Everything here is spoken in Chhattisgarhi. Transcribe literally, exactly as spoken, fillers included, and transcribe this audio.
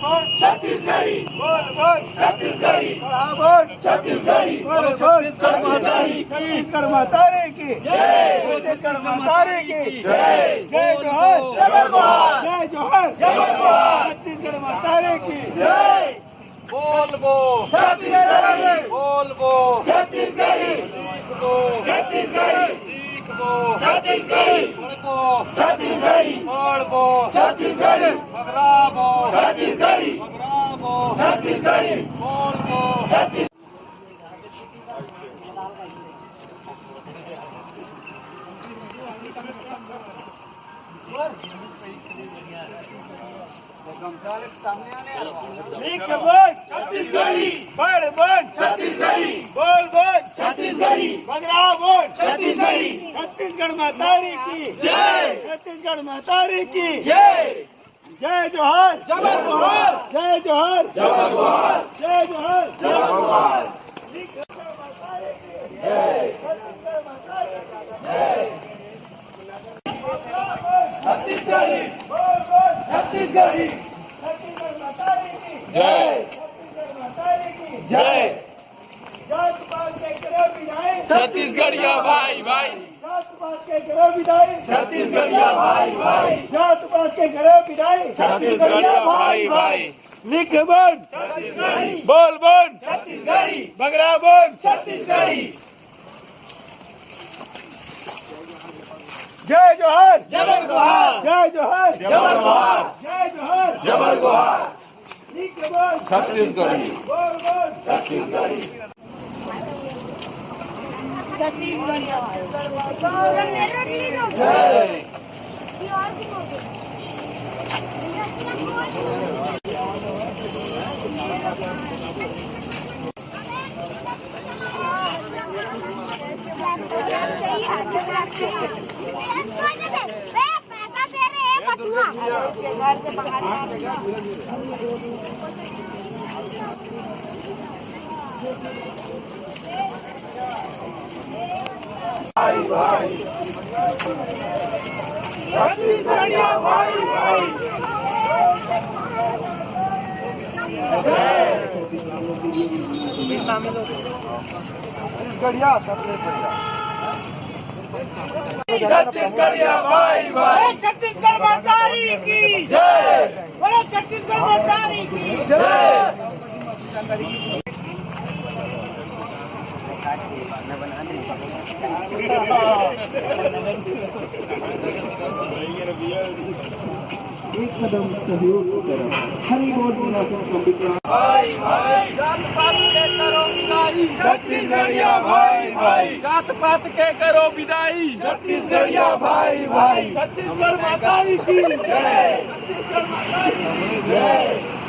छत्तीसगढ़ी। बोल बोल छत्तीसगढ़ी। बढ़ा बोल छत्तीसगढ़ी। बोल बोल छत्तीसगढ़ी। छत्तीसगढ़ महतारी की जय। छत्तीसगढ़ महतारी की जय। जय जोहार। जय जोहार। जय जोहार। जय जोहार। छत्तीसगढ़ महतारी की जय। बोलबो छत्तीसगढ़ी। बोलबो छत्तीसगढ़ी। लिखबो छत्तीसगढ़ी। सीखबो छत्तीसगढ़ी। पढ़बो छत्तीसगढ़ी। पढ़बो छत्तीसगढ़ी। बगराबो छत्तीसगढ़ी। बगराबो छत्तीसगढ़ी। बोलबो छत्तीस लिख बोल छत्तीसगढ़ी। पढ़ बोल छत्तीसगढ़ी। बोल बोल छत्तीसगढ़ी। बगरा बोल छत्तीसगढ़ी। छत्तीसगढ़ महतारी की जय। छत्तीसगढ़ महतारी की जय। जय जोहार। जबर जोहार। जय जोहार। जबर जोहार। जय जोहार। जबर जोहार। छत्तीसगढ़ी। छत्तीसगढ़ी। जय। जय। जात पात के करो विदाई। छत्तीसगढ़िया भाई भाई। जात पात के करो विदाई। छत्तीसगढ़िया भाई भाई। जात पात के करो विदाई। छत्तीसगढ़िया भाई भाई। लिख बोल छत्तीसगढ़ी। बोल बोल छत्तीसगढ़ी। बगरा बोल छत्तीसगढ़ी। जय जोहार। जबर जोहार। जय जोहार। जबर जोहार। जय जोहार। जबर जोहार। लिख बोल छत्तीसगढ़ी। बोल बोल छत्तीसगढ़ी। छत्तीसगढ़िया। जय। छत्तीसगढ़िया भाई भाई। छत्तीसगढ़ महतारी की जय। बोलो छत्तीसगढ़ महतारी की जय। एक कदम सहयोग की तरफ। हरि बोल बिना सुन संबित राम। भाई भाई। जात पात के करो विदाई। छत्तीसगढ़िया भाई भाई। जात पात के करो विदाई। छत्तीसगढ़िया भाई भाई। छत्तीसगढ़ महतारी की जय। छत्तीसगढ़ महतारी की जय।